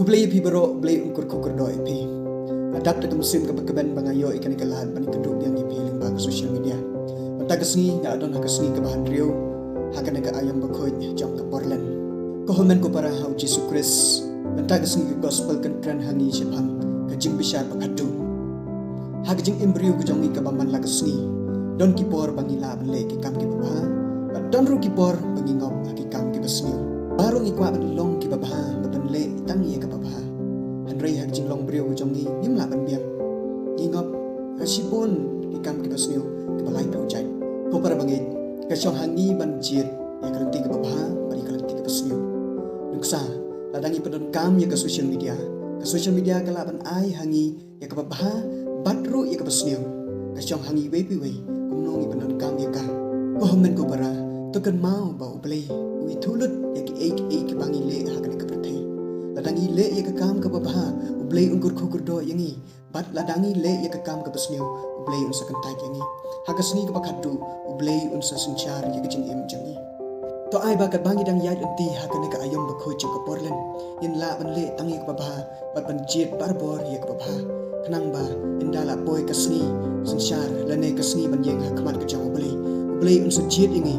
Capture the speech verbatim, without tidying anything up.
Khublei ïa phi baroh, Blei un kyrkhu kyrdoh ïa phi. La dap da ka mynsiem kaba kmen ba nga ïoh ïa kane ka lad ban ïakynduh biang ïa phi lyngba ka social media. Mynta ka sngi nga la don ha ka sngi kaba hynriew ha kane ka aïom bakhuid jong ka Portland. Ko hynmen ko para ha u Jisu Khrist, mynta ka sngi ka gospel kan kren ha ngi shaphang ka jingbishar ba khatduh. Ha ka jingim briew ka jong ngi kaba man la ka sngi, don ki por ba ngi lah ban leh ki kam kiba bha, bad don ruh ki por ba ngi ngop ha ki kam kiba sniew. Baroh ngi kwah ban long kiba bha, bad ban leh tang ïa kaba bha. Hynrei ha ka jinglong briew ka jong ngi, ngim lah ban biang. Ngi ngop ha shibun ki kam kiba sniew, kiba lai phew jait. Ko para bangeit, ka shong ha ngi ban jied ïa ka lynti kaba bha bad ïa ka lynti kaba sniew. Nuksa, lada ngi pyndonkam ïa ka social media, ka social media ka lah ban ai ha ngi ïa kaba bha bad ruh ïa kaba sniew. Ka shong ha ngi iwei pa iwei kumno ngi pyndonkam ïa ka. Ko hynmen ko para, to kynmaw ba U Blei u ithuh lut ïa kiei kiei kiba ngi leh ha kane ka pyrthei. Lada ngi leh ïa ka kam kaba bha, U Blei un kyrkhu kyrdoh ïa ngi. Bad lada ngi leh ïa ka kam kaba sniew, U Blei un sa kyntait ïa ngi. Ha ka sngi kaba khatduh, U Blei un sa synshar ïa ka jingim jong ngi. To ai ba katba ngi dang ïaid lynti ha kane ka aïom bakhuid jong ka Portland, ngin lah ban leh tang ïa kaba bha bad ban jied barabor ïa kaba bha. Khnang ba ynda la poi ka sngi synshar lane ka sngi ban ïeng ha khmat ka jong U Blei, U Blei un sa jied ïa ngi